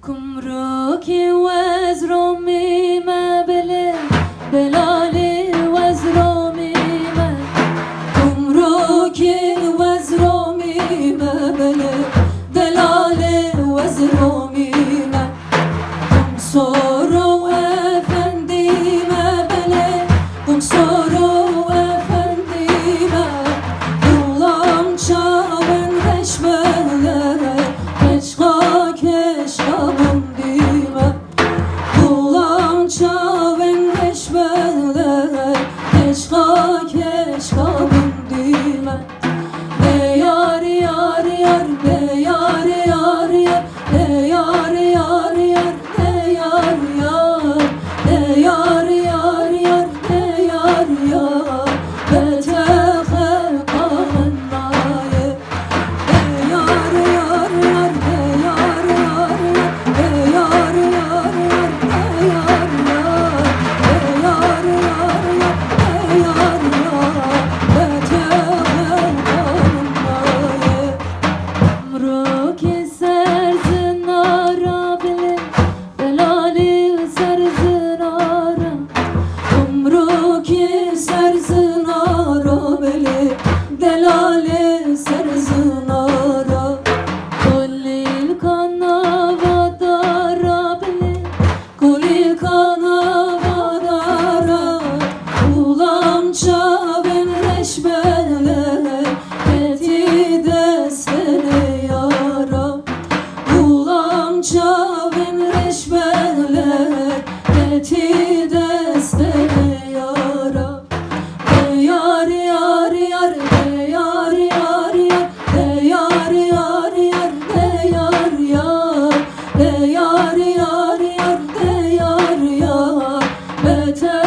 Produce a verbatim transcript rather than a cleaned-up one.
Gumrukê wezromî me belê, delalê wezromî me. Gumrukê wezromî me belê, delalê wezromî me. Gumsoro efendî me belê, Gumsoro efendî me. Gulam çavên reş belê, keşka keşka bindî me. Gulam çavên reş belê, keşka keşka bindî me. De yar yar yar, de yar yar yar, de yar yar yar, de yar yar, de yar yar yar, de yar yar, bete xelqa min naye. Gumrukê ser zinara bilê, delalê ser zinara. Gumrukê ser zinara bilê, delalê ser zinara. Kulîlka nava dara bilê, kulîlka nava dara. Gulam çavên reş belê, ketî destê yara. Gulam çavên reş belê, ketî destê yara. De yar yar yar, de yar yar yar, de yar yar yar, de yar yar, de yar yar yar, de yar yar, bete